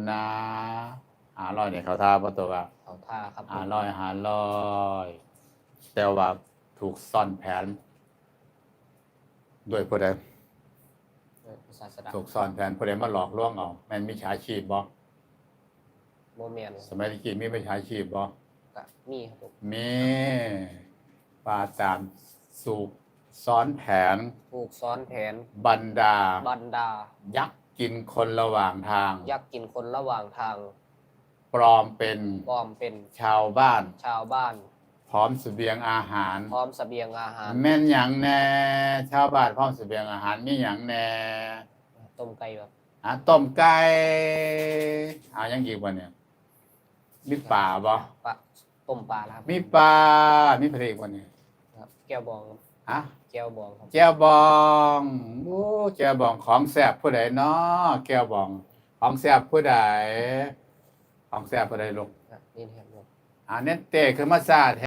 ນະ ຫ້າຮ້ອຍນີ້ເຂົ້າທ່າບໍ່ຕົວະ? ເຂົ້າທ່າຄັບ ຫ້າຮ້ອຍ ຫ້າຮ້ອຍ ແຕ່ວ່າຖືກຊ້ອນແຜນດ້ວຍຜູ້ໃດ? ໂດຍພະສາດສະດາ. ຖືກຊ້ອນແຜນ ຜູ້ໃດມາຫຼອກລວງເອົາ? ແມ່ນມິດສາຊີບບໍ່? ບໍ່ແມ່ນ. ສະໄໝຕະກີ້ມີມິດສາຊີບບໍ່? ກະມີຄັບຜົມ. ມີ. ວ່າຕາມ ຖືກຊ້ອນແຜນ ຖືກຊ້ອນແຜນ ບັນດາ ບັນດາ ຍັກກິນຄົນລະຫວ່າງທາງ ຍັກກິນຄົນລະຫວ່າງທາງ ປອມເປັນ ປອມເປັນ ຊາວບ້ານ ຊາວບ້ານ ພ້ອມສະບຽງອາຫານ ພ້ອມສະບຽງອາຫານ. ແມ່ນຫຍັງແດ່? ຊາວບ້ານພ້ອມສະບຽງອາຫານມີຫຍັງແດ່? ຕົ້ມໄກ່ ອາ ຕົ້ມໄກ່. ເອົາຫຍັງອີກບັດນີ້? ມີປາບໍ່? ປາ ຕົ້ມປາລະຄັບ. ມີປາ. ມີຫຍັງອີກບັດນີ້? ແຈ່ວບອງ. ຮະ? ແຈ່ວບອງຄັບ. ແຈ່ວບອງ. ໂອ້ ແຈ່ວບອງ ຂອງແຊບຜູ້ໃດນໍ? ແຈ່ວບອງ ຂອງແຊບຜູ້ໃດ? ຂອງແຊບຜູ້ໃດລູກ? ອາ ເນນແຮມ. ອາ ເນນເຕ້ ຄືມາຊ້າແທ້?